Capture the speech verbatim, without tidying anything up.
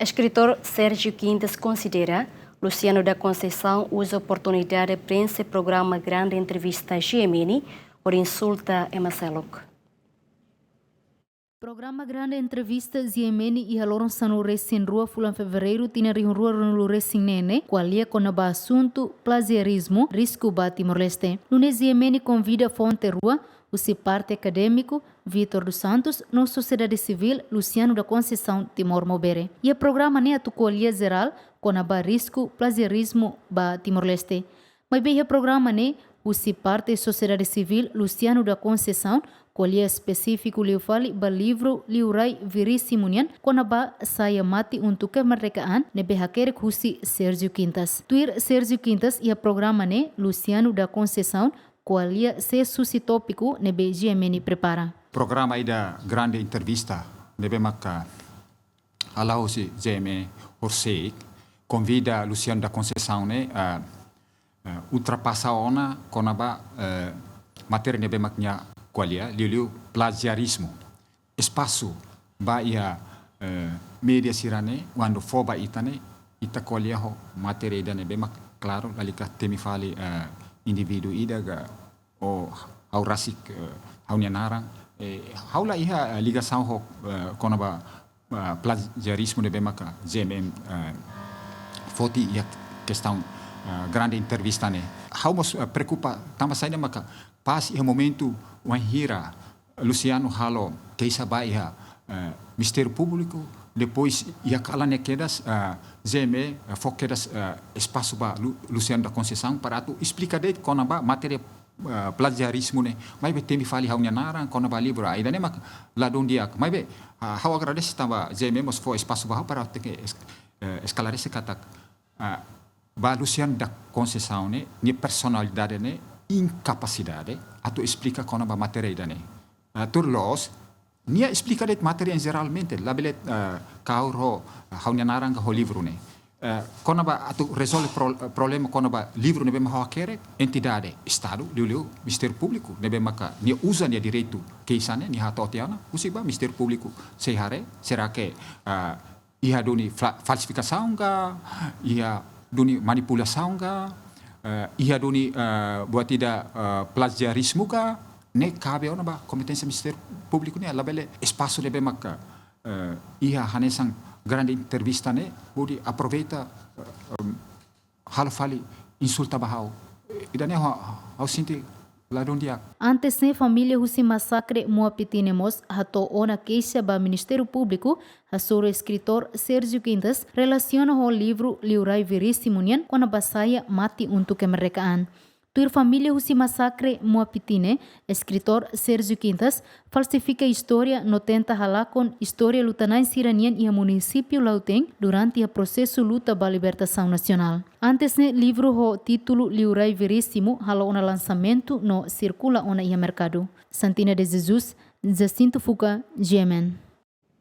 Eskritór Sérgio Quintas konsidera Luciano da Conceição uza oportunidade prenxe programa Grande Entrevista G M N hodi insulta ema seluk. Programa Grande Entrevista G M N iha loron sanulu-resin-rua fulan Fevereiru tinan rihun rua ruanulu-resin-neen ne'e ko'alia kona-ba asuntu plajiarizmu, risku ba Timor-Leste. Nune'e G M N konvida fonte rua, husi parte akadémiku, Vitor dos Santos, no sosiedade sivíl, Luciano da Conceição, Timor Maubere. Iha programa ne'e atu ko'alia jerál kona-ba risku plajiarizmu ba Timor-Leste. Maibé iha programa ne'e, husi parte sosiedade sivíl, Luciano da Conceição, ko'alia espesífiku liu fali ba livru Liurai Veríssimo nian kona-ba Saia Mate Untuk Kemerdekaan ne'ebé hakerek husi Sérgio Quintas. Tuir Sérgio Quintas, iha programa ne'e, Luciano da Conceição ko'alia sees husi tópiku ne'ebé G M N prepara. Programa ida Grande Entrevista ne'ebé maka hala'o husi G M N horisehik, konvida Luciano da Conceição ne'e, ah, ah, ultrapasa ona kona-ba, eh, matéria ne'ebé mak nia ko'alia, liuliu plajiarizmu. Espasu ba iha, eh, média sira-ne'e, kuandu fó ba ita ne'e, ita ko'alia ho matéria ida ne'ebé mak klaru, lalika temi fali, eh, indivíduu ida ka, ou ha'u rasik, eh, ha'u-nia naran, eh, ha'u la iha, eh, ligasaun ho, eh, kona-ba, eh, plajiarizmu ne'ebé maka G M N, eh, foti iha kestaun, eh, Grande Entrevista ne'e. Ha'u mós, eh, preokupa tanba saida maka pas iha momentu wainhira Luciano halo keixa ba iha, eh, Ministériu Públiku, depois iha kalan ne'e kedas, eh, G M N, eh, fó kedas, eh, espasu ba Lu-, Luciano da Conceição para atu esplika de'it kona-ba matéria, eh, plajiarizmu ne'e. Maibé temi fali ha'u-nia naran kona-ba livru. Ah, ida-ne'e mak ladún di'ak. Maibé, ah, ha'u agradese tanba G M N mós fó espasu ba ha'u para atu tenke es-, eh, esklarese katak, ah, ba Luciano da Conceição ne'e, nia personalidade ne'e, inkapasidade atu esplika kona-ba matéria ida-ne'e. Ah, tuir loos, nia esplika de'it matéria en jeralmente, labele, ah, kaur ho, ah, ha'u-nia naran ka ho livru ne'e. Ah, kona-ba atu rezolve pro-, problema kona-ba livru ne'ebé mak ha'u hakerek, entidade Estadu, liuliu Ministériu Públiku, ne'ebé maka nia uza nia direitu keixa ne'e, nia hato'o tiha ona, husu ba Ministériu Públiku sei haree, será que, ah, iha duni fla-, falsifikasaun ka, iha duni manipulasaun ka, eh, iha duni, eh, buat ida, eh, plajiarizmu ka, ne'e kabe ona ba kompeténsia Ministériu Públiku nian, labele espasu ne'ebé maka, eh, iha hanesan Grande Entrevista ne'e, hodi aproveita, eh, em, halo fali insulta ba ha'u. Ida-ne'e ha'u, ha'u sente ladún di'ak. Antes ne'e família husi masakre Muapiti ne'e mós hato'o ona keixa ba Ministériu Públiku hasoru eskritór Sérgio Quintas relasiona ho livru Liurai Veríssimo nian kona-ba Saia Mate Untuk Kemerdekaan. Tuir família husi masakre Muapiti ne'e, eskritór Sérgio Quintas falsifika istória no tenta halakon istória luta-na'in sira-nian iha munisípiu Lautém durante iha prosesu luta ba libertasaun nasionál. Antes ne'e livru ho títulu Liurai Veríssimo halo ona lansamentu no sirkula ona iha merkadu. Santina de Jesus, Jacinto Fuca, G M N.